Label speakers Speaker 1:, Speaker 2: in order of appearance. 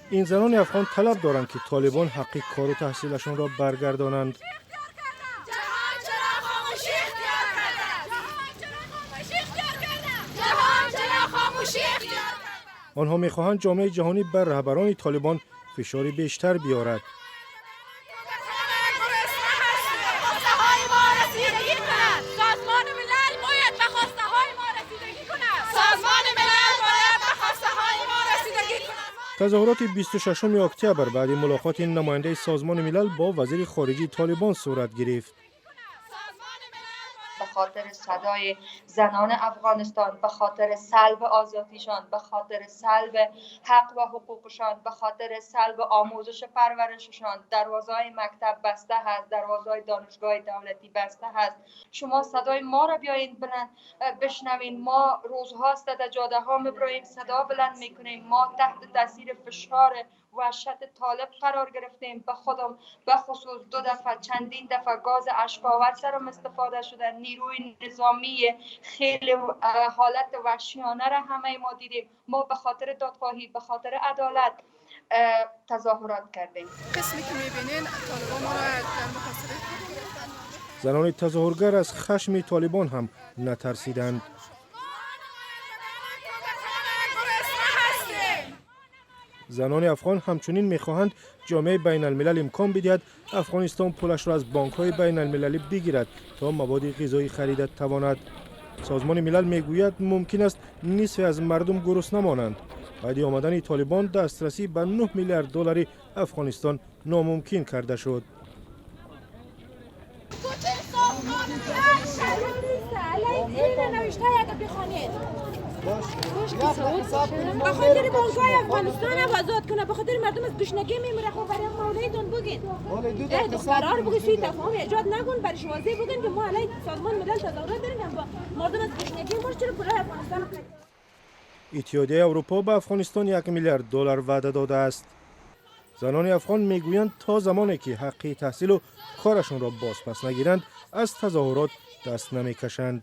Speaker 1: Ин занони афғон талаб доранд, ки толибон ҳаққи кору таҳсилашонро баргардонанд.
Speaker 2: جهان چرا خاموشی اختیار کرده؟ جهان چرا خاموشی اختیار کرده؟ جهان چرا خاموشی اختیار کرده؟
Speaker 1: Онҳо мехоҳанд ҷомеаи ҷаҳонӣ бар раҳбарони толибон фишори бештар биёрад.
Speaker 2: خواسته های ما رسیدگی کند. سازمان ملل باید به خواسته های ما رسیدگی کند. سازمان ملل باید به خواسته های ما رسیدگی کند.
Speaker 1: Тазоҳуроти 26 октябр баъди мулоқоти намояндаи Созмони Милал бо вазири хориҷии Толибон сурат гирифт.
Speaker 2: سازمان ملل
Speaker 3: به خاطر صدای زنان افغانستان، به خاطر سلب آزادیشان، به خاطر سلب حق و حقوقشان، به خاطر سلب آموزش پرورششان. دروازه های مکتب بسته هست، دروازه های دانشگاه دولتی بسته هست. شما صدای ما را بیاین بلند بشنوین. ما روزهاست در جاده ها میبراییم، صدا بلند میکنیم. ما تحت تاثیر فشار وحشت طالب قرار گرفتیم. به خودم به خصوص دو دفعه، چندین دفعه گاز اشک‌آور سرم استفاده شده. نیروی نظامی خیلی حالت وحشیانه را همه ما دیدیم. ما به خاطر دادخواهی، به خاطر عدالت تظاهرات کردیم.
Speaker 4: قسمی که میبینین، طالبان ما را در محاصره خود گرفتن.
Speaker 1: Занони тазоҳургар аз хашми толибон ҳам натарсиданд.
Speaker 2: گرسنه هستیم.
Speaker 1: Занони афғон ҳамчунин мехоҳанд ҷомеаи байналмилал имкон бидиҳад Афғонистон пулашро аз бонкҳои байналмилалӣ бигирад, то маводи ғизоӣ харида тавонад. Созмони Милал мегӯяд, мумкин аст нисфе аз мардум гурусна монанд. Баъди омадани толибон дастрасӣ ба 9 миллиард доллари Афғонистон номумкин карда шуд.
Speaker 2: سازمان ملل
Speaker 5: این نوشته اگر بخوانید، به خاطر بانک‌های افغانستان هم آزاد کنه، به خاطر مردم از گشنگی میمیره. خب برای مولایتون بگین، اه دخترها رو بگین، سوی تفاهم ایجاد نکن، برش واضح بگین که ما علیه سازمان ملل تظاهرات داریم. با مردم از گشنگی مر، چرا پولای افغانستان رو
Speaker 1: Иттиҳодияи Аврупо ба Афғонистон 1 миллиард доллар ваъда додааст. Занони афғон мегӯянд, то замоне ки ҳаққи таҳсилу корашонро бозпас нагиранд, аз тазоҳурот даст намекашанд.